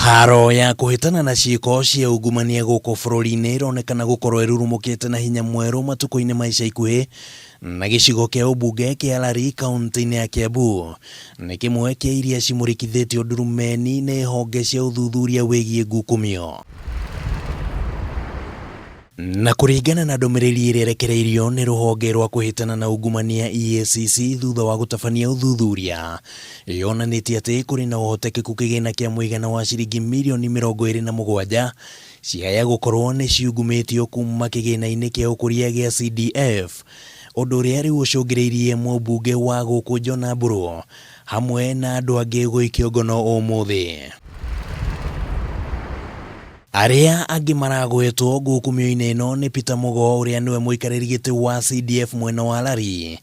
Haro ya kũhĩtana na ciĩko cia ungumania gũkũ bũrũri-inĩ ĩronekana gũkorwo ĩrurumũkĩte na hinya mwerũ matukũ-inĩ ma ica ikuhĩ na gĩcigo kĩa ũmbunge kĩa Lari kaunti-inĩ ya Kiambu nĩ kĩmwe kĩa iria cimũrĩkithĩtio ndurumeni nĩ honge cia ũthuthuria wĩgiĩ ngukumio. Na kũringana na ndũmĩrĩri ĩrĩa ĩrekereirio nĩ rũhonge rwa kũhĩtana na ungumania EACC thutha wa gũtabania ũthuthuria, yonanĩtie atĩ kũrĩ na ũhotekeku kĩgĩna kĩa mũigana wa ciringi mirioni 27 ciaya gũkorwo nĩ ciungumĩtio kuma kĩgĩna-inĩ kĩa ũkũria gĩa CDF, ũndũ ũrĩa rĩu ũcũngĩrĩirie mũmbunge wa gũkũ Jonah Mburu hamwe na andũ angĩ gũikio ngono ũmũthĩ. Arĩa angĩ maragwetwo ngukumio-inĩ ĩno nĩ Peter Mugo ũrĩa nĩwe mũikarĩri gĩtĩ wa CDF mwena wa Lari,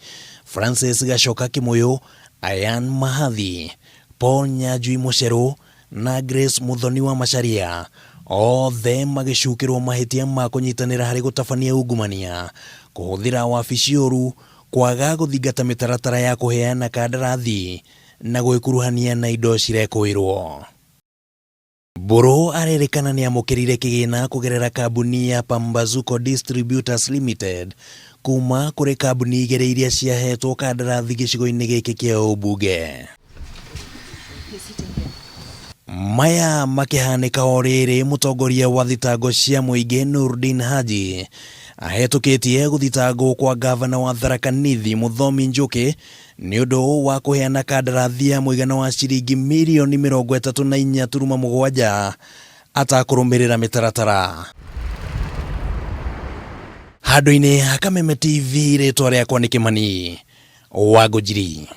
Francis Gachoka Kĩmũyũ, Ayan Mahathi, Paul Nyanjui Mũcerũ na Grace Muthoni wa Macharia, othe magĩcukĩrwo mahĩtia ma kũnyitanĩra harĩ gũtabania ungumania, kũhũthĩra wabici ũru, kwaga gũthingata mĩtaratara ya kũheana kandarathi na gwĩkuruhania na indo cirekũĩrwo. Mbũrũ arerĩkana nĩamũkĩrire kĩgĩna kũgerera kambuni ya Pambazuko Distributors Limited kuma kũrĩ kambuni igĩrĩ iria ciahetwo kandarathi gĩcigo-inĩ gĩkĩ kĩa ũmbunge. Maya makĩhanĩka o rĩrĩ mũtongoria wa thitango cia mũingĩ Nurdin Haji ahetũkĩtie gũthitangwo kwa ngavana wa Tharaka Nithi Mũthomi Njũkĩ nĩ ũndũ wa kũheana kandarathi ya mũigana wa ciringi mirioni 34.7 atakũrũmĩrĩra mĩtaratara. Handũ-inĩ ha Kameme TV rĩtwa rĩakwa nĩ Kĩmani wa Ngũnjiri.